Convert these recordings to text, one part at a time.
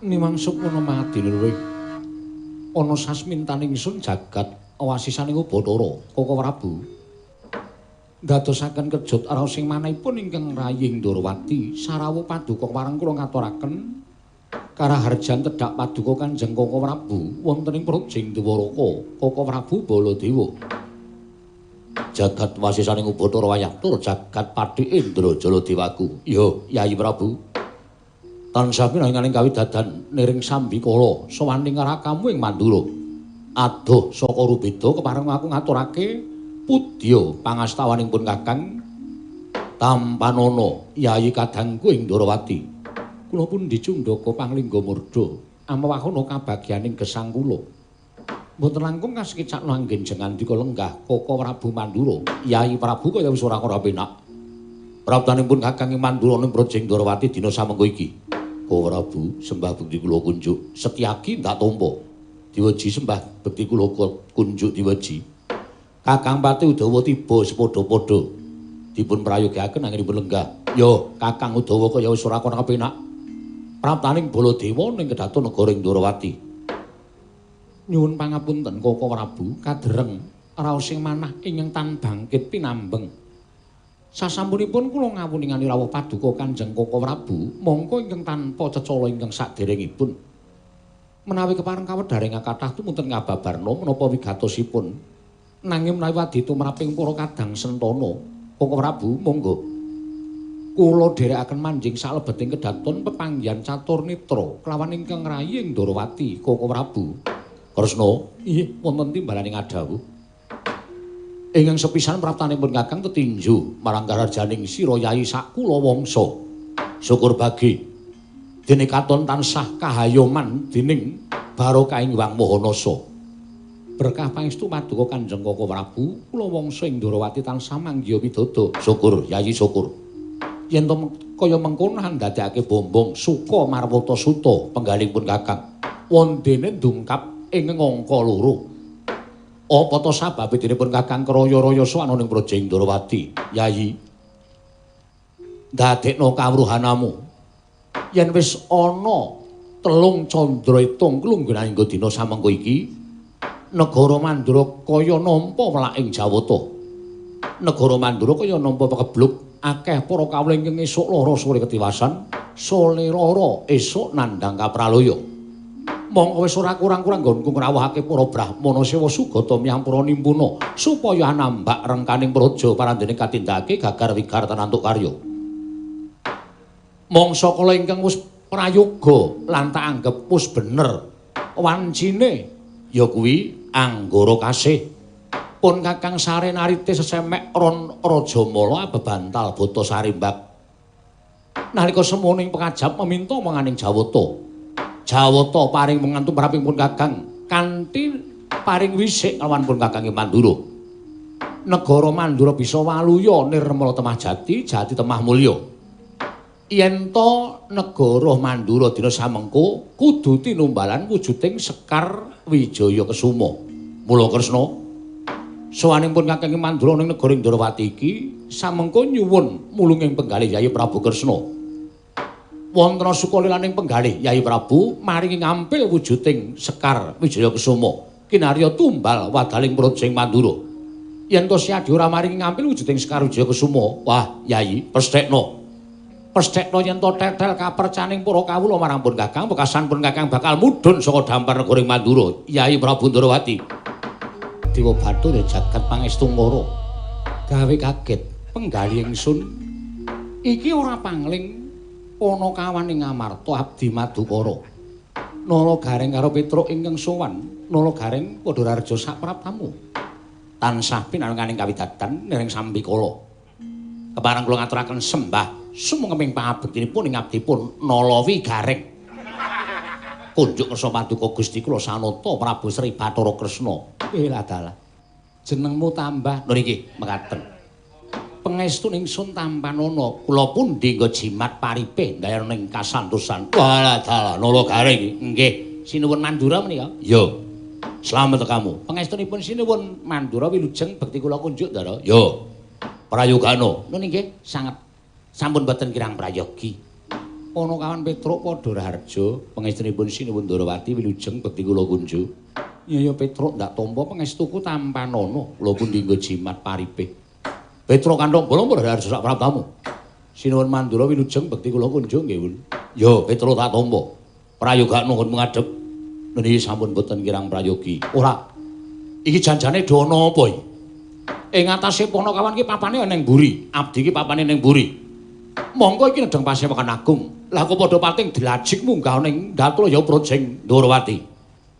Niwang sukmana madine luwih ana sasmintaning ingsun jagat wasisaning Bathara Koko Prabu. Ndadosaken kejut raos ing manahipun ingkang raying Ndorowati sarawuh paduka pareng kula ngaturaken karaharjan tedhak paduka Kanjeng Koko Prabu wonten ing Projing Dwaraka Koko Prabu Baladewa. Jagat wasisaning Bathara wayah tur jagat Patih Indra Jaladewaku. Ya, Yayi Prabu. Tansah pinanganing kawidadan niring sambikala sowan ing rakamu ing Mandura. Adoh saka rubeda kepareng aku ngaturake pudya pangastawaning pun Kakang tampanana Yayi kadangku ing Ndorowati. Kula pundi cundaka panglingga murda amewahana kabagyaning gesang kula. Mboten langkung kasekecakno anggen jengandika lenggah Koko Prabu Mandura. Yayi Prabu kaya wis ora ora penak. Praptanipun Kakang ing Mandura ning Projeng Ndorowati dina samengko iki. Koko Prabu sembah bekti kula kunjuk Setyaki ndak tampa. Diweji sembah bekti kula kunjuk diweji. Kakang Pati Udawa tiba sepadha-padha. Dipun prayogaken anggenipun lenggah. Ya, Kakang Udawa kaya wis ora kono kepenak. Praptaning Baladewa ning kedaton negara ing Ndorowati. Nyuwun pangapunten Koko Prabu, kadereng raos ing manah ingkang tan bangkit pinambeng. Sasampunipun kula ngawuningani rawuh paduka Kanjeng Koko Prabu, mongko ingkang tanpa cecala ingkang saderengipun. Menawi kepareng kawedharing kathah tumunten ngababarna menapa wigatosipun. Nanging menawi wadhi tumraping para kadang sentana, Koko Prabu monggo. Kula dherekaken manjing salebeting kedaton pepanggihan catur nitra kelawan ingkang rayi ing Ndorowati, Koko Prabu. Kresna, inggih wonten timbalaning adhawuh. Ingkang sepisan praptanipun Kakang tetinju marang karajaning sira Yayi sakula wangsa. Syukur bagi dene katon tansah kahayoman dening barokahing Hyang Maha Nasa. Berkah pangestu paduka Kanjeng Koko Prabu, kula wangsa ing Ndorowati tansah manggiya widodo. Syukur Yayi syukur. Yen to kaya mengkono ndadekake bombong suka marwata suta penggalihipun Kakang. Wondene ndungkap ing angka loro. Apa to sababe dene pun Kakang kraya-raya sowan ning Projeng Ndorowati? Yayi, ndadekno kawruhanamu. Yen wis ana telung candra itung klunggunan engko dina samengko iki, negara Mandura kaya nampa welaking Jawata. Negara Mandura kaya nampa pekebluk akeh para kawula ingkang esuk lara sore ketiwasan, sore lara esuk nandhang kapralaya. Mongko wis ora kurang-kurang nggonku ngrawuhake para brahmana sewa sugata miyang para nimpuna supaya nambak rengkaning praja parandene katindakake gagar wigar tanantuk karya. Mangsa kala ingkang wis prayoga lan tak anggep wis bener wancine ya kuwi Anggara Kasih. Pun Kakang sare narite sesemek ron Rajamala bebantal bata sarimbak. Nalika semono ing pengajap meminta menganing Jawata. Jawata paring mengantu praping pun Kakang kanthi paring wisik lawan pun Kakang ing Mandura. Negara Mandura bisa waluya nirmala temah jati, jati temah mulya. Yen to negara Mandura dina samengko kudu tinumbalan wujuding Sekar Wijaya Kesuma. Mula Kresna, sowaning pun Kakang ing Mandura ning negara Ndorowati iki samengko nyuwun mulunging penggalih Yayi Prabu Kresna. Wonten sukalilaning penggalih Yayi Prabu maringi ngampil wujuding Sekar Wijaya Kesuma kinarya tumbal wadaling Projeng Mandura. Yen to siadi ora maringi ngampil wujuding Sekar Wijaya Kesuma, wah Yayi pesthekno. Pesthekno yen to tetel kapercaning para kawula marang pun Kakang, wekasan pun Kakang bakal mudhun saka dampar negara Mandura. Yayi Prabu Ndorowati. Dewa Bathara jagat pangestu ngara gawe kaget penggalih ingsun iki ora pangling Panakawan ing Amarta abdi Madukara. Nala Gareng karo Petruk ingkang sowan, Nala Gareng padha rareja sapraptamu. Tansah pinanganing kawidadan niring sambikala. Kepareng kula ngaturaken sembah sumengeping pangabektinipun ing abdipun Nalawi Gareng. Kunjuk kersa paduka Gusti kula Sanata Prabu Sri Bathara Kresna. Elah dalah. Jenengmu tambah lho niki mekaten. Pangestu ingsun tampanana kula pundi nggo jimat paripe ndayana ing kasantosan. Walah dalah Nala Gareng nggih sinuwun Mandura menika. Ya. Slamet kamu. Pangestunipun sinuwun Mandura wilujeng bekti kula kunjuk ndara. Ya. Prayogana. Nun nggih sanget sampun boten kirang prayogi. Panakawan Petruk padha raharja pangestunipun Sinuwun Ndorowati wilujeng bekti kula kunjuk. Iya ya Petruk ndak tampa pangestuku tampanana kula pundi nggo jimat paripe. Petruk kanthong bolong raharja sak praptamu. Sinuwun Mandura wilujeng bekti kula kunjuk nggih, Wun. Ya Petruk tak tampa. Prayoga nuwun ngadhep. Niki sampun boten kirang prayogi. Ora. Iki janjane do ana apa iki? Ing atase Panakawan iki papane ning mburi, abdi iki papane ning mburi. Mongko iki nedheng pasewokan agung. Lah kok padha pating dilajik munggah ning Datul ya Projeng Ndorowati.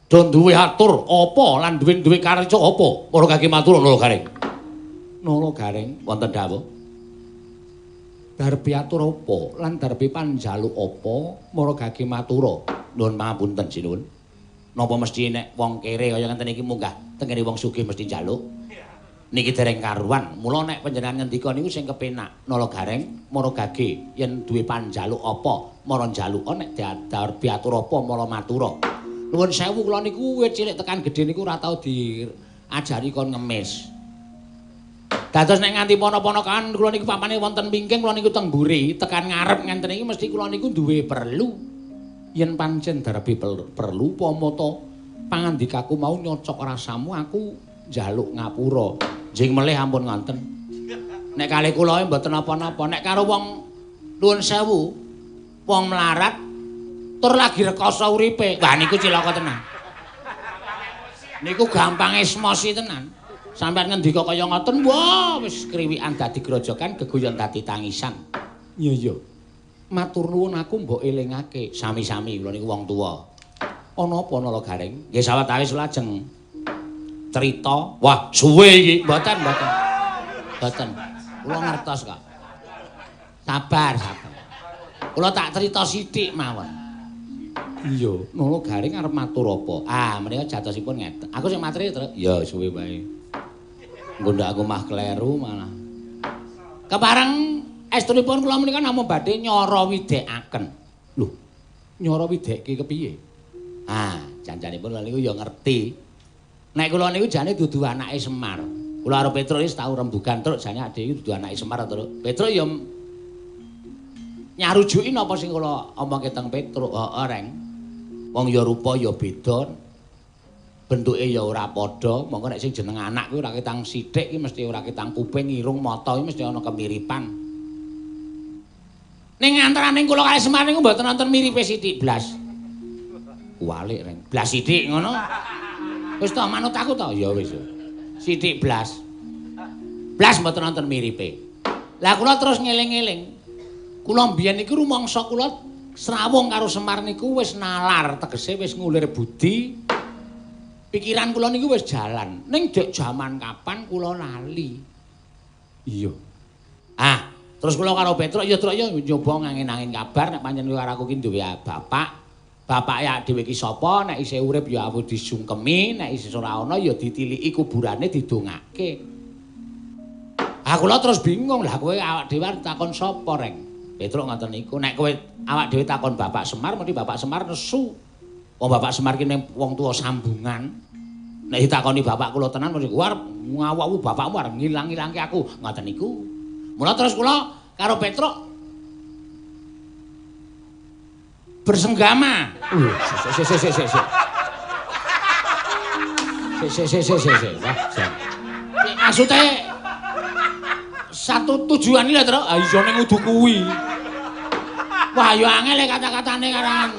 Do duwe atur apa lan duwe-duwe karca apa? Para kaki matur Nala Gareng. Nala Gareng wonten dawuh. Darbi atur apa lan darbi panjaluk apa mara gage matura? Nuwun pangapunten sinuwun. Napa mesti nek wong kere kaya ngenten iki munggah tengene wong sugih mesti njaluk? Niki dereng karuan. Mula nek panjenengan ngendika niku sing kepenak Nala Gareng mara gage yen duwe panjaluk apa mara njaluka nek darbi atur apa mara matura. Nuwun sewu kula niku wit cilik tekan gedhe niku ora tau diajari kon ngemis. Dados nek nganti pana-pana kan kula niku papane wonten wingking kula niku teng mburi tekan ngarep ngenten iki mesti kula niku duwe perlu. Yen pancen darbi perlu upama ta pangandikaku mau nyocok rasamu aku njaluk ngapura. Jing melih ampun ngonten. Nek kalih kula mboten napa-napa, nek karo wong nuwun sewu, wong melarat tur lagi rekoso uripe. Wah niku cilaka tenan. Niku gampang esmosi tenan. Sampeyan ngendika kaya ngoten, wah wis kriwikan dadi grojokan, geguyon dadi tangisan. Iya iya. Matur nuwun aku mbok elingake. Sami-sami kula niku wong tuwa. Ana apa Nala Gareng? Nggih sawetawis lajeng cerita. Wah, suwe iki. Mboten, mboten. Mboten. Kula ngertos kok. Sabar, sabar. Kula tak cerita sithik mawon. Iya, Nala Gareng arep matur apa? Ah, menika jatosipun ngeten. Aku sing materi, Truk. Ya, suwe wae. Nggo ndak aku mah kleru malah. Kepareng estunipun kula menika namung badhe nyara widekaken. Lho, nyara widekke kepiye? Ah, janjanipun kula niku ya ngerti. Nek kula niku jane dudu anake Semar. Kula karo Petruk wis tau rembugan, Truk, jane adhe iki dudu anake Semar, Truk. Petruk ya nyarujuki napa sing kula omongke teng Petruk. Heeh, Reng. Wong ya rupa ya beda. Bentuke ya ora padha. Monggo nek sing jeneng anak kuwi ora ketang sithik iki mesti ora ketang kuping, irung, mata iki mesti ana kemiripan. Ning antarane kula kalih Semar niku mboten wonten miripe sithik blas. Kuwalik, Reng. Blas sithik ngono. Wis to manut aku to? Ya wis. Sithik blas. Blas mboten wonten miripe. Lah kula terus ngeling-eling. Kula mbiyen niku rumangsa kula srawung karo Semar niku wis nalar, tegese wis ngulir budi. Pikiran kula niku wis jalan. Ning dek jaman kapan kula lali. Iya. Ah, terus kula karo Petruk ya Truk ya nyoba ngangin-angin kabar nek pancen karo aku ki duwe bapak. Bapake dhewe iki sapa, nek isih urip ya aku disungkemi, nek isih ora ana ya ditiliki kuburane didongake. Ah kula terus bingung, lah kowe awak dhewe arep takon sapa, Reng? Petruk ngoten niku, nek kowe awak dhewe takon Bapak Semar, mesti Bapak Semar nesu. Wong Bapak Semar ki ning wong tuwa sambungan. Nek ditakoni bapak kula tenan mesti arep ngawakmu bapakmu arep ngilang-ngilangke aku, ngoten niku. Mula terus kula karo Petruk bersenggama. Sik sik sik sik sik. Sik sik sik sik sik. Wah, jan. Maksude satu tujuan iki lho, Truk. Ha iya ning kudu kuwi. Wah, ya angel kata-katane karangan.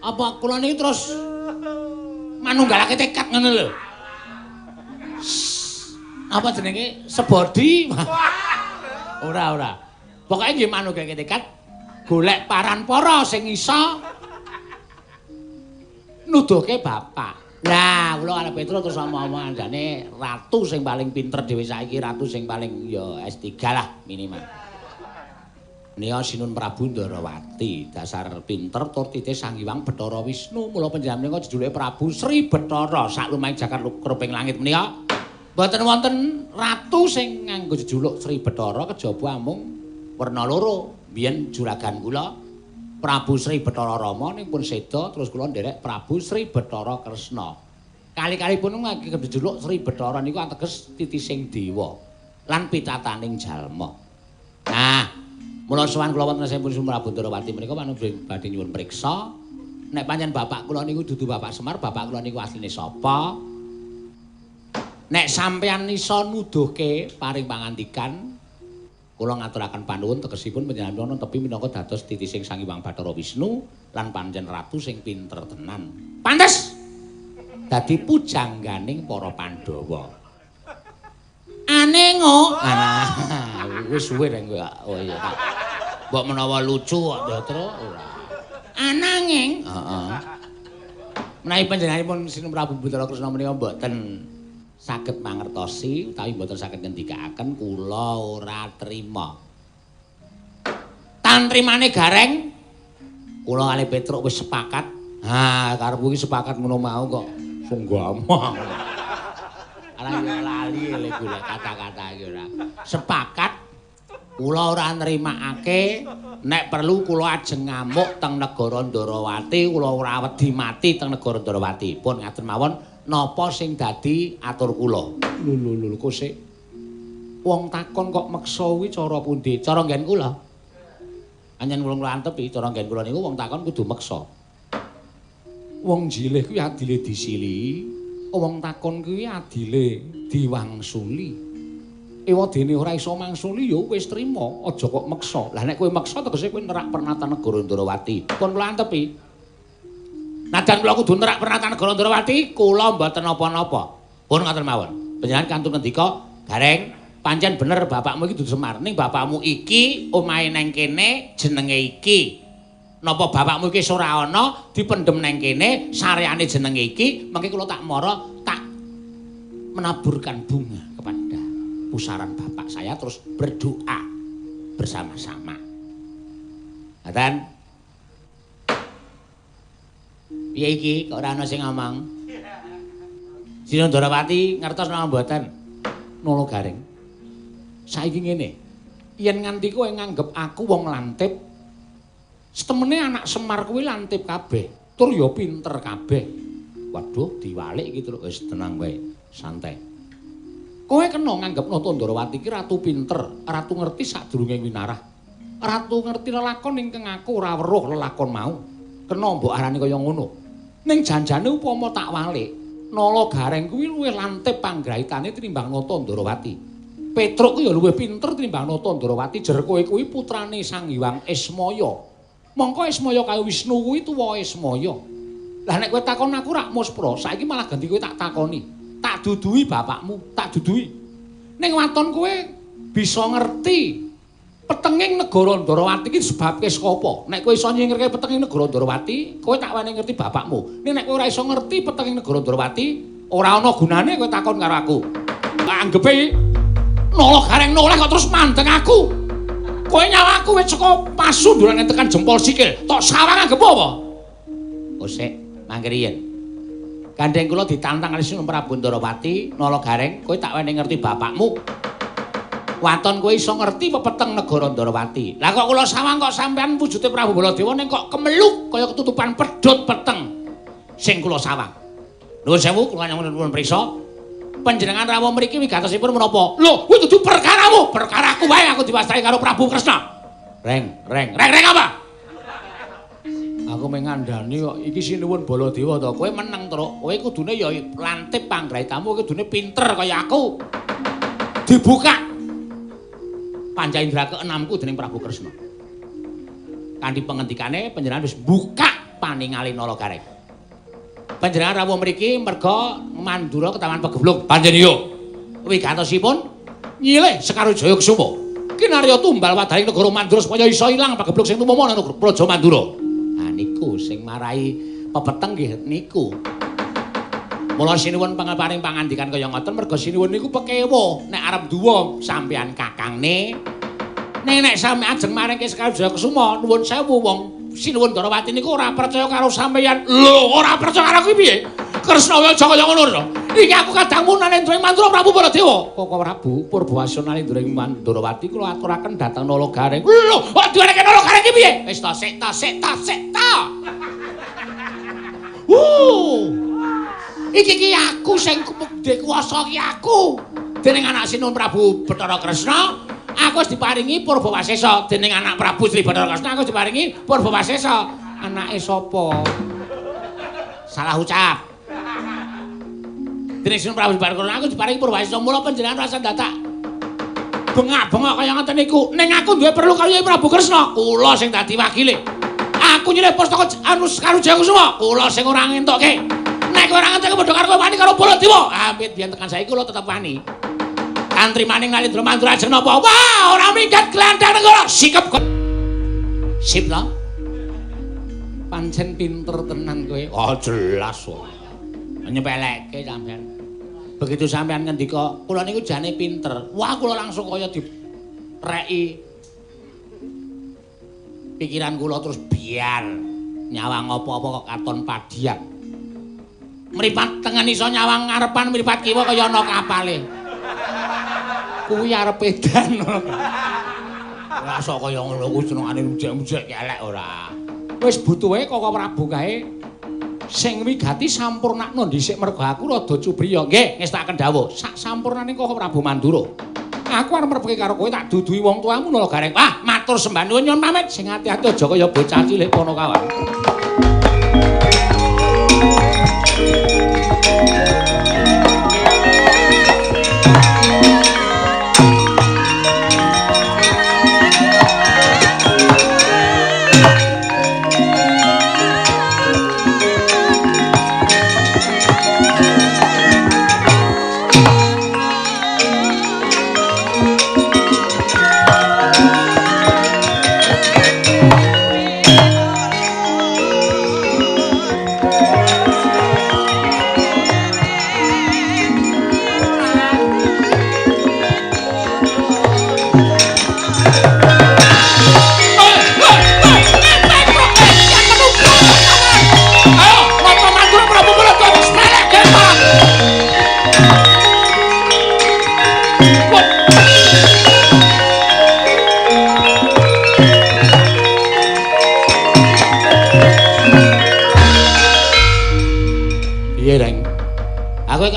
Apa kula niki terus manunggalake tekad ngono lho. Apa jenenge? Sebodi. Ora, ora. Pokoke nggih manunggalake tekad golek paran para sing iso nuduhke bapak. Lah, kula karo Petruk terus omong-omongan jane ratu sing paling pinter dhewe saiki, ratu sing paling ya S3 lah minimal. Menika Sinun Prabu Ndorowati, dasar pinter tur titih Sang Hyang Bathara Wisnu. Mula panjenengan menika jejuluke Prabu Sri Bathara saklumahing jagat kruping langit menika. Mboten wonten ratu sing nganggo jejuluk Sri Bathara kejaba amung werna loro. Biyen juragan kula Prabu Sri Bathara Rama ning pun seda terus kula nderek Prabu Sri Bathara Kresna. Kali-kalipun ngangge jejuluk Sri Bathara niku ateges titising dewa lan pitataning jalma. Nah, Mula sowan kula wonten sampun Prabu Ndrawati menika badhe nyuwun priksa. Nek pancen bapak kula niku dudu Bapak Semar, bapak kula niku asline sapa? Nek sampeyan iso nuduhke paring pangandikan, kula ngaturaken panuwun tegesipun panjenengan tepi minangka dados titising Sang Hyang Bathara Wisnu lan pancen ratu sing pinter tenan. Pantes dadi pujangganing para Pandhawa. Anengo, ah wis suwe reng kowe. Oh iya. Mbok menawa lucu kok Datra ora. Ananging, heeh. Menawi panjenenganipun Sinun Prabu Bathara Kresna menika mboten saged mangertosi utawi mboten saged ngendikaaken kula ora trima. Tantrimane Gareng kula kalih Petruk wis sepakat. Ha, karepku iki sepakat ngono mau kok sunggamang. Ala yo lali le golek kata-kata iki ora. Sepakat kula ora nrimakake nek perlu kula ajeng ngamuk teng negara Ndarawati, kula ora wedi mati teng negara Ndarawati. Pun ngaten mawon napa sing dadi atur kula. Lho lho lho kok sik wong takon kok meksa kuwi cara pundi? Cara nggen kula. Anjen kula antepi cara nggen kula niku wong takon kudu meksa. Wong jilih kuwi adile disilihi, wong takon kuwi adile diwangsuli. Ewa dene ora iso mangsuli ya wis trima, aja kok meksa. Lah nek kowe meksa tegese kowe nerak pernatan negara Ndarawati. Pun kula antepi. Najan kula kudu nerak pernatan negara Ndarawati, kula mboten napa-napa. Pun ngoten mawon. Panjenengan kantun ngendika, Gareng, pancen bener bapakmu iki dudu Semar. Ning bapakmu iki omahe nang kene jenenge iki. Napa bapakmu iki ora ana dipendhem nang kene, sareane jenenge iki, mengke kula tak mara tak menaburkan bunga kepada pusaran bapak saya terus berdoa bersama-sama. Ngaten? Piye iki kok ora ana sing ngomong? Sinun Ndarawati ngertos napa mboten? Nolo Gareng. Saiki ngene. Yen nganti kowe nganggep aku wong lantip, setemene anak Semar kuwi lantip kabeh, tur ya pinter kabeh. Waduh, diwalik iki terus wis tenang wae, santai. Kowe kena nganggep Nata Ndarawati iki ratu pinter, ratu ngerti sadurunge winarah. Ratu ngerti lelakon ingkang aku ora weruh lelakon mau. Kena mbok arani kaya ngono. Ning janjane upama tak walik, Nala Gareng kuwi luwih lantip panggraitane tinimbang Nata Ndarawati. Petruk kuwi ya luwih pinter tinimbang Nata Ndarawati. Jer kowe kuwi putrane Sang Hyang Ismaya. Mongko Ismaya kaya Wisnu kuwi tuwa Ismaya. Lah nek kowe takon aku rak muspra, saiki malah ganti kowe tak takoni. Tak duduhi bapakmu, tak duduhi. Ning waton kowe bisa ngerti petenging negara Ndarawati iki disebabke saka apa. Nek kowe iso nyingkirke petenging negara Ndarawati, kowe tak wani ngerti bapakmu. Ning nek kowe ora iso ngerti petenging negara Ndarawati, ora ana gunane kowe takon karo aku. Anggepe Nala Gareng noleh kok terus mandeng aku. Kowe nyawa aku wis saka pasunduran tekan jempol sikil. Tok sawang anggep apa? Kosek mangke riyen. Gandeng kula ditantang kali Sinun Prabu Ndarawati, Nala Gareng, kowe tak wene ngerti bapakmu. Waton kowe iso ngerti pepeteng negara Ndarawati. Lah kok kula sawang kok sampean wujude Prabu Baladewa ning kok kemeluk kaya ketutupan pedhot peteng sing kula sawang. Nuwun sewu kula nyuwun priksa. Panjenengan rawuh mriki wigatosipun menapa? Lho, kuwi dudu perkaramu, perkaraku wae aku diwastai karo Prabu Kresna. Reng, reng, reng, reng apa? Aku mung ngandani kok iki sinuwun Baladewa to. Kowe meneng, Truk. Kowe kudune ya lantip panggraitamu, kowe kudune pinter kaya aku. Dibuka panca indra keenamku dening Prabu Kresna. Kanthi pengendikane panjenengan wis buka paningali Nala Gareng. Panjenengan rawuh mriki merga Mandura ketaman pegebluk. Panjen iya. Wigatosipun nyilih Sekar Wijaya Kusuma. Kinarya tumbal wadhaning negara Mandura supaya iso ilang pegebluk sing tumama nang Praja Mandura. Ha niku sing marai pepeteng nggih niku. Mula sinuwun pangaparing pangandikan kaya ngoten merga sinuwun niku pekewo nek arep duwa sampeyan kakangne. Ning nek sampeyan ajeng maringke Sekar Wijaya Kusuma nuwun sewu wong Sinuwun Ndarawati niku ora percaya karo sampeyan. Lho, ora percaya karo aku piye? Kresna aja kaya ngono lho. Iki aku kadangmu nalendra ing Mandura Prabu Baladewa. Koko Prabu Purbawasana nalendra ing Mandrawati kula aturaken dhateng Nala Gareng. Lho, kok diwenehke Nala Gareng iki piye? Wis ta sik ta sik ta sik ta. Iki ki aku sing gede kuwasa ki aku. Dening anak Sinuwun Prabu Bathara Kresna Aku wis diparingi Purbawasesa dening anak Prabu Sri Bathara Kresna, aku diparingi Purbawasesa. Anake sapa? Salah ucap. Dening Sri Prabu Bathara Kresna aku diparingi Purbawasesa, mula panjenengan rasa dadak bengak-bengok kaya ngoten niku. Ning aku duwe perlu karo Kyai Prabu Kresna, kula sing dadi wakile. Aku nyilih pustaka anu karo Jayakusuma, kula sing ora ngentokke. Nek ora ngentokke padha karo kowe wani karo Baladewa. Amit biyen tekan saiki kula tetep wani. Antri maning Nalindra Mandura ajeng napa? Wah, ora minggat glandang negara. Sikep kok. Sip to? Pancen pinter tenan kowe. Oh, jelas kok. Nyepeleke sampean. Begitu sampean ngendika, kula niku jane pinter. Wah, kula langsung kaya direki. Pikiran kula terus biar nyawang apa-apa kok katon padian. Mripat tengen iso nyawang ngarepan, mripat kiwa kaya ana kapale. Kuwi arep edan. Ora sok kaya ngono kuwi senengane rujek-rujek elek ora. Wis butuhe Koko Prabu kae sing wigati sampurnakno dhisik mergo aku rada cubriya. Nggih, ngestakaken dawuh. Sak sampurnane Koko Prabu Mandura. Aku arep mrepeke karo kowe tak duduhi wong tuamu nala Gareng. Wah, matur sembah nuwun nyuwun pamit. Sing ati-ati aja kaya bocah cilik Panakawan.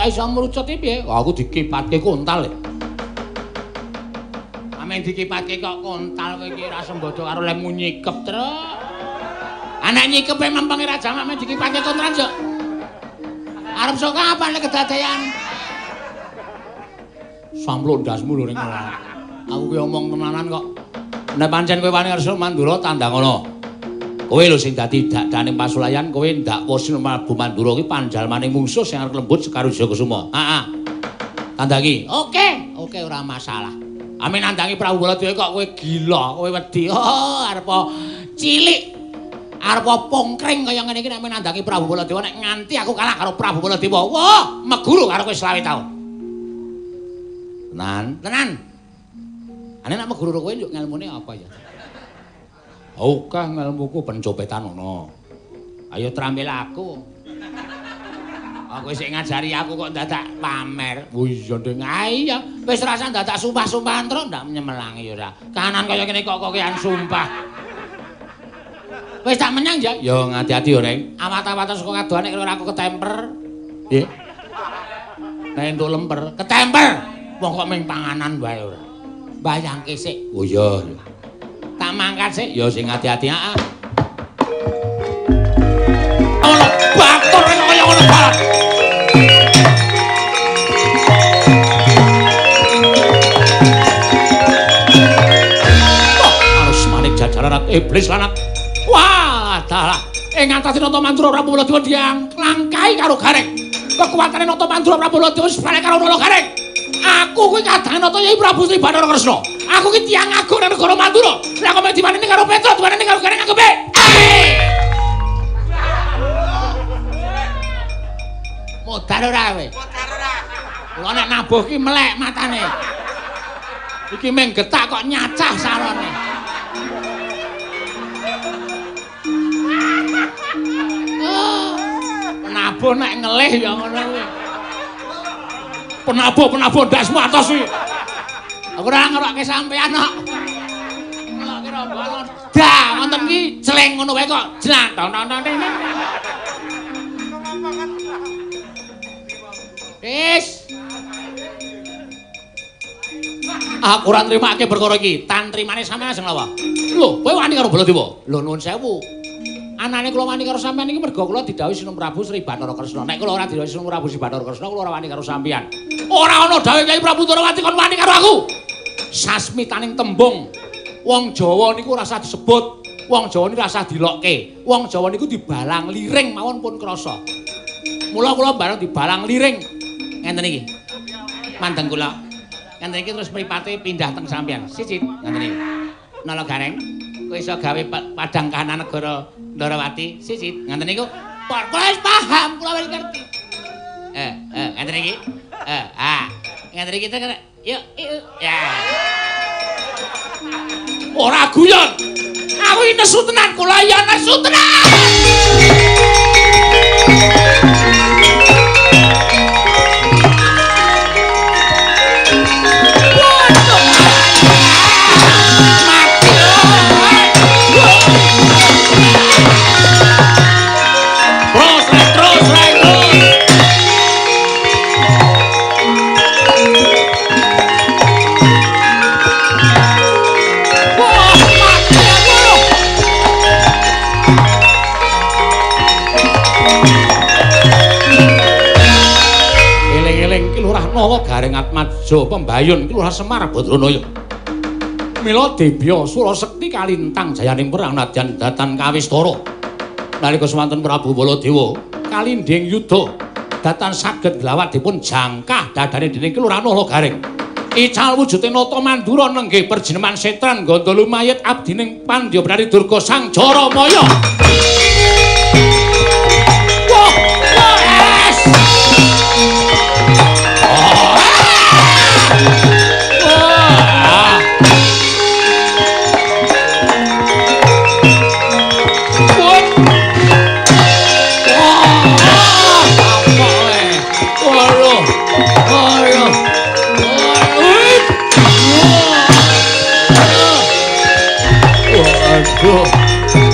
Iso mrucut iki piye? Aku dikipatke kontal. Amen dikipatke kok kontal kowe iki ora sembodo karo lemu nyikep, Truk. Anak nyikepe mempenge raja mek dikipatke kontal yo. Arep sok kapan lek kedadean? Sampluk ndasmu lho ning ngono. Aku ki omong tenanan kok. Nek pancen kowe wani karo Mandura tandang ngono. Kowe lho sing dadi dakdaning pasulayan, kowe ndakwa Sri Prabu Mandura kuwi panjalmaning mungsuh sing arep lembut Sekar Wijaya Kusuma. Heeh. Tandangi. Oke, oke ora masalah. Amin nandangi Prabu Baladewa kok kowe gila, kowe wedi. Oh, arep cilik. Arep pongkring kaya ngene iki nek nandangi Prabu Baladewa nek nganti aku kalah karo Prabu Baladewa. Wah, meguru karo kowe 25 taun. Tenan, tenan. Ane nek meguru kowe yo ngelmune apa ya? Oke ngelmuku pencopetan ana. Ayo trambil aku. Aku sik ngajari aku kok dadak pamer. Oh iya ndeng. Iya, wis rasa dadak sumpah-sumpahan terus ndak nyemelangi ora. Kanan kaya ngene kok kokean sumpah. Wis tak menyang ya. Ya ngati-ati yo, Reng. Awat-awatan saka kadohan nek ora aku ketemper. Nggih. Nek entuk lemper, ketemper. Wong kok ming panganan wae ora. Bayangke sik. Oh iya. Tak mangkat sik. Ya sing ati-ati heeh. Ono batur kaya ngono balat. Harus manik jajaran iblis lanat. Wah, dalah. Ing atase Nata Mandura Prabu Baladewa diangklangkai karo Gareng. Kekuatane Nata Mandura Prabu Baladewa sepele karo Nala Gareng. Aku kuwi kadang nata Kyai Prabu Sri Bathara Kresna. Aku ki tiyang agung nang negara Mandura. Lah kok mek diwaneni karo Petruk, diwaneni karo Gareng aku piye? Modar ora kowe? Modar ora. Kula nek nabuh ki melek matane. Iki mung getak kok nyacah sarone. Penabuh nek ngelih ya ngono kuwi. Penabuh-penabuh ndasmu atos kuwi. Aku ora ngerokke sampean kok. Ngerokke rombongan. Dah, wonten iki celeng ngono wae kok. Jlang tong tong tong. Wis. Aku ora nrimake perkara iki. Tantrimane sampeyan ajeng lawa. Lho, kowe wani karo Baladewa? Lho nuwun sewu. Anane kula wani karo sampeyan iki mergo kula didhawuhi Sinung Prabu Sri Bathara Kresna. Nek kula ora didhawuhi Sinung Prabu Sri Bathara Kresna, kula ora wani karo sampeyan. Ora ana dawuhe Kyai Prabu Ndorowati kon wani karo aku. Sasmitaning tembung wong Jawa niku ora usah disebut, wong Jawa niku ora usah dilokke. Wong Jawa niku dibalang liring mawon pun krasa. Mula kula bareng dibalang liring ngenten iki. Mandeng kula. Ngenten iki terus mripate pindah teng sampeyan. Siji ngenten iki. Nala Gareng, kowe iso gawe padang kahanan negara Ndorowati. Siji ngenten niku. Kula wis paham, kula wis ngerti. Ngenten iki. Ngenten iki yuk, ya. Ora guyon. Aku iki nesu tenan, kula ya nesu tenan. Gareng Atmaja Pembayun Ki Lurah Semar Badranaya. Mila Debya Surasekti kalintang jayaning perang nadyan datan kawistara. Nalika semanten Prabu Baladewa kalindhing yuda datan saged glawat dipun jangkah dadane dening Ki Lurah Nala Gareng. Ical wujude nata mandura nenggih perjineman setran gandha lumayit abdining Pandya Benari Durga Sang Jaramaya. Wah, wes. Waduh,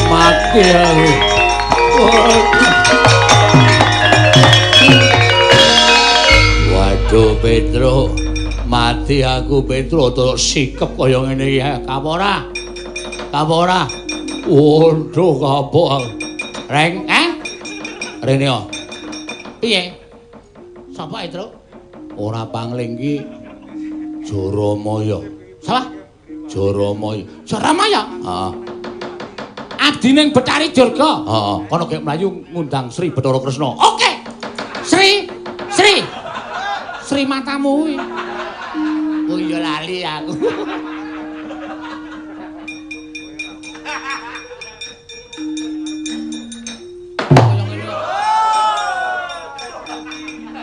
mati aku. Waduh, Petro, mati aku Petro, terus sikep kaya ngene iki. Kapok ora? Kapok ora? Waduh, kapok aku. Reng, Rene yo. Piye? Sapa Petro? Ora pangling iki Jaramaya. Sapa? Jaramaya. Jaramaya? Heeh. Abdining Bathari Durga. Heeh. Kono gek mlayu ngundang Sri Bathara Kresna. Oke. Sri, Sri. Sri matamu kuwi. Oh iya lali aku.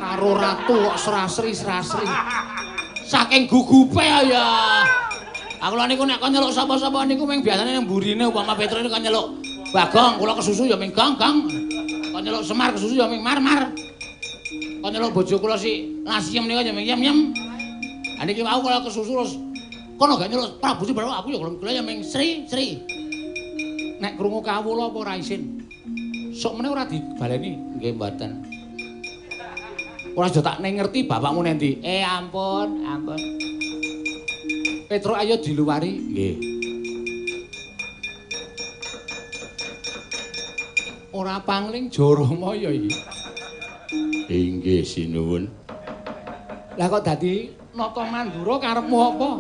Karo ratu kok serasri-serasri. Saking gugupe ya. Aku lha niku nek kon nyeluk sapa-sapa niku mung biasane nang mburine upama Petro niku kon nyeluk Bagong, kula kesusu ya ming Gong, Gong. Kon nyeluk Semar kesusu ya ming Mar, Mar. Kon nyeluk bojo kula si Lasiem niku ya ming Yem, Yem. Ha niki wau kula kesusu terus kono gak nyeluk Prabu Sri aku ya kula ya ming Sri, Sri. Nek krungu kawula apa ora isin? Sok meneh ora dibaleni? Nggih mboten. Ora aja tak ngerti bapakmu nendi. Ampun, ampun. Petro ayo diluwari. Nggih. Ora pangling Jaramaya iki. Inggih sinuwun. Lah kok dadi nata mandura karepmu apa?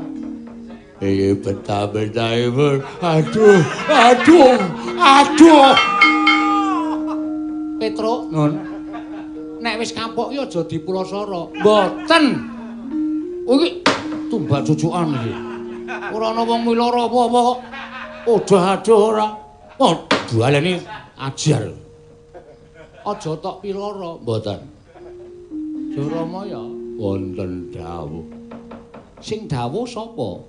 Iki betah-betahipun. Aduh, aduh, aduh. Petro, nun. Nek wis kapok ki aja dipulasara. Mboten. Iki tumbak cucukan iki. Ora ana wong milara apa-apa kok. Odah-adoh ora. Oh, baleni ajar. Aja tok pilara, mboten. Jaramaya wonten dawuh. Sing dawuh sapa?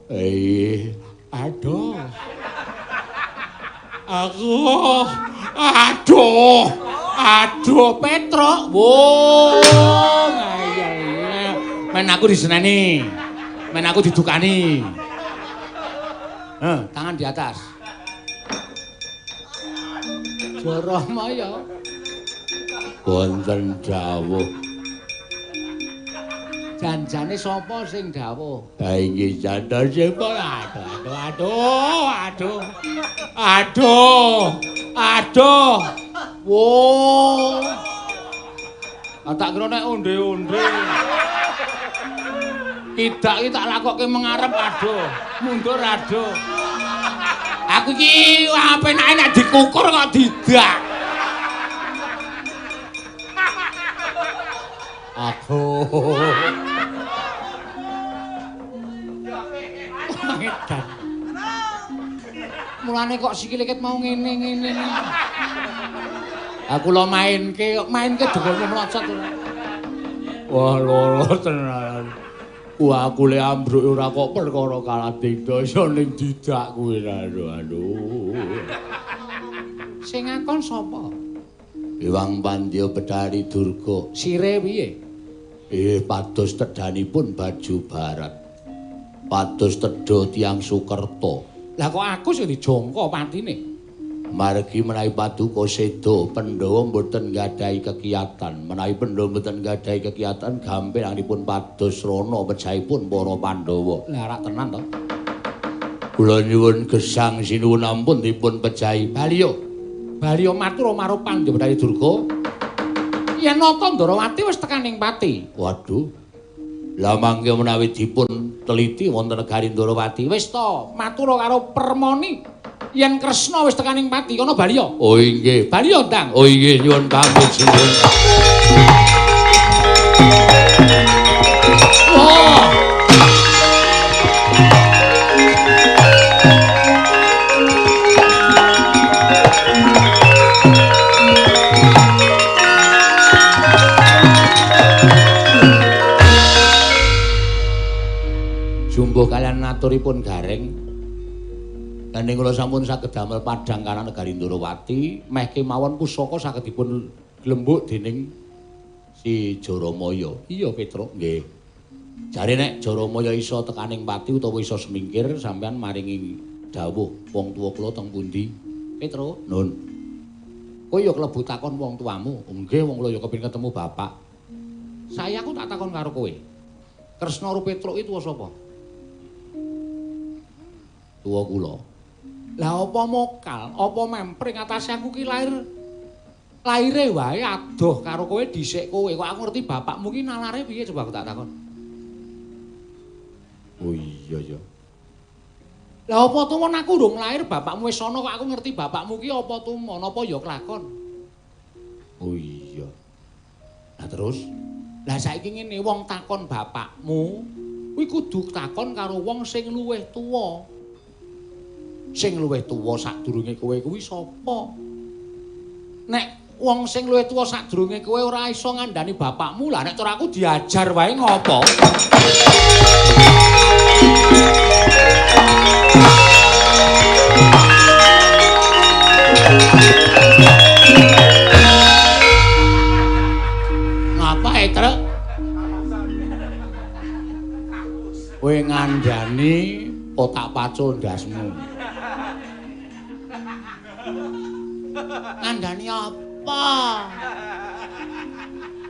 Aduh. Aku aduh. Aduh Petro. Wo, ngayal. Men aku diseneni. Men aku didukani. Tangan di atas. Jaramaya. Wonten dawuh. Janjane sapa sing dawuh? Ha inggih jandosipun. Aduh aduh aduh. Aduh. Aduh. Wo. Tak kira nek onde-onde. Tidak iki tak lakoke mengarep aduh, mundur aduh. Aku iki apenake nek dikukur kok didak. Aduh. Edan. Mulane kok sikile ket mau ngene-ngene. Aku lo mainke, kok mainke dengkulmu mlocot. Wah, loro tenan. Wah, aku le ambruk ora kok perkara kalading dasa ning didak kuwi. Aduh, aduh. Sing ngakon sapa? Ewang Pandya Betari Durga. Sire piye? Pados tedhanipun baju barat. Pados tedha tiyang Sukerta. Lah kok aku sing dijangka patine? Margi menawi paduka seda Pandhawa mboten nggadahi kekiyatan. Menawi Pandhawa mboten nggadahi kekiyatan gampiranipun pados rana pejahipun para Pandhawa. Lah rak tenan to. Kula nyuwun gesang sinuwun ampun dipun pejahi. Baliyo. Baliyo matur marang Pandya Betari Durga. Yen nata Ndarawati wis tekaning pati. Waduh. Lah mangke menawi dipun teliti wonten negari Ndarawati. Wis to, matur karo Permoni. Yen Kresna wis tekaning pati kono baliyo. Oh inggih, baliyo ndang. Oh inggih, nyuwun pamit sinuwun. Wah. Jumbuh kalian aturipun Gareng. Gandeng kula sampun saged damel padhang karang negari Ndarawati, meh kemawon pusaka saged dipun glembuk dening si Jaramaya. Iya, Petruk, nggih. Jare nek Jaramaya iso tekaning pati utawa iso semingkir, sampean maringi dawuh wong tuwa kula teng pundi? Petruk, nun. Kowe ya klebu takon wong tuamu. Nggih, wong kula ya kepengin ketemu bapak. Saya aku tak takon karo kowe. Kresna karo Petruk iki tuwa sapa? Tuwa kula. Lah apa mokal, apa mempring atase aku ki lahir laire wae adoh karo kowe dhisik kowe. Kok aku ngerti bapakmu ki nalare piye coba aku tak takon. Oh iya ya. Lah apa tumon aku urung lahir bapakmu wis ana kok aku ngerti bapakmu ki apa tumon, apa ya kelakon. Oh iya. Lah terus, lah saiki ngene wong takon bapakmu kuwi kudu takon karo wong sing luwih tuwa. Sing luwih tuwa sadurunge kowe kuwi sapa? Nek wong sing luwih tuwa sadurunge kowe ora iso ngandhani bapakmu, lah nek cara aku diajar wae ngopo? Ngapa Truk? Kowe ngandhani otak pacul ndasmu. Ngandhani apa?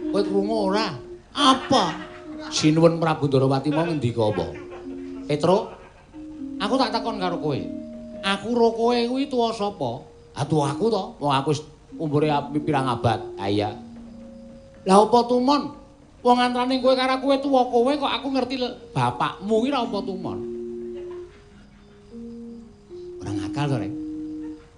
Kowe krungu ora? Apa? Sinuwun Prabu Ndarawati mau ngendika apa? Petruk, aku tak takon karo kowe. Aku ro kowe kuwi tuwa sapa? Ah tuwa aku to, wong aku wis umure pirang abad. Ha iya. Lah apa tumon? Wong antarane kowe karo kowe tuwa kowe kok aku ngerti bapakmu kuwi ra apa tumon? Ora ngakal to, Rek.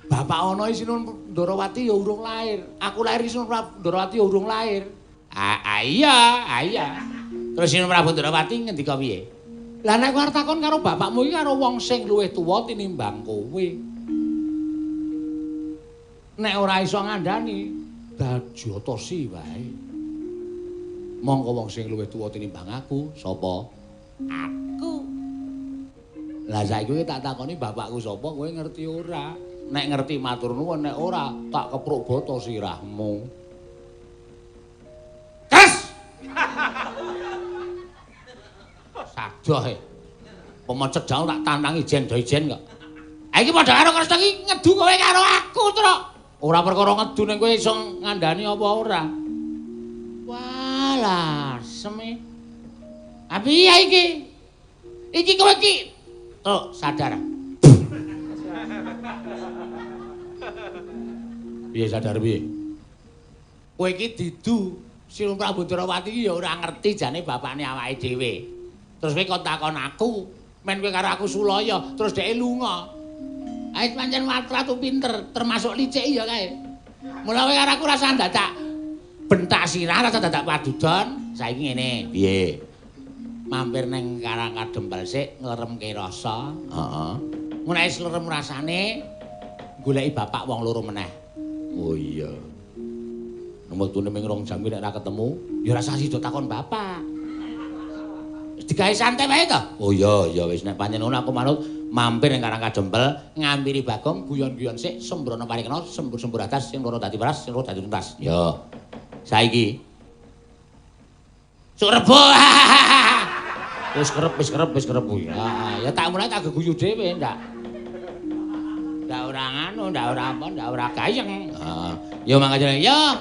Bapak ana Sinuwun Ndarawati ya urung lahir. Aku lahir Sinuwun Prabu Ndarawati ya urung lahir. Ah iya, ah iya. Terus Sinuwun Prabu Ndarawati ngendika piye? Lah nek kowe arep takon karo bapakmu iki karo wong sing luwih tuwa tinimbang kowe. Nek ora iso ngandhani, dajotosi wae. Mongko wong sing luwih tuwa tinimbang aku, sapa? Aku. Lah saiki tak takoni bapakku sapa, kowe ngerti ora? Nek ngerti matur nuwun, nek ora tak kepruk boto sirahmu. Kes! Sadoh e. Pemecet jauh tak tantangi jen do ijen kok. Ha iki padha karo Kresna iki ngedu kowe karo aku, Truk. Ora perkara ngedu ning kowe iso ngandhani apa ora. Walah, semi. Ah piye iki? Iki kowe iki. Tok sadar. Piye sadar piye? Kowe iki didu Sri Prabu Ndrawati iki ya ora ngerti jane bapakne awake dhewe. Terus kowe kon takon aku, men kowe karo aku sulaya, terus dheke lunga. Ae pancen watra tu pinter, termasuk licik ya kae. Mula kowe karo aku rasa dadak bentak sirah, rasa dadak padudon. Saiki ngene, piye? Mampir ning Karang Kadempel sik ngleremke rasa. Heeh. Nek wis lerem rasane goleki bapak wong loro meneh. Oh iya. Wektune ming 2 jam nek ora ketemu, ya ora sida takon bapak. Wis digawe santai wae to. Oh iya, ya wis nek pancen ngono aku manut mampir ning Karang Kadempel, ngampiri Bagong guyon-guyon sik sembrono parikena sembur-sembur atas sing loro dadi waras, sing loro dadi tuntas. Ya. Saiki. Sok rebo. Wis kerep, wis kerep, wis kerep kuwi. Heeh, ya tak mulai tak geguyu dhewe ndak. Ndak ora nganu, ndak ora apa, ndak ora gayeng. Heeh. Ya mangkane ya.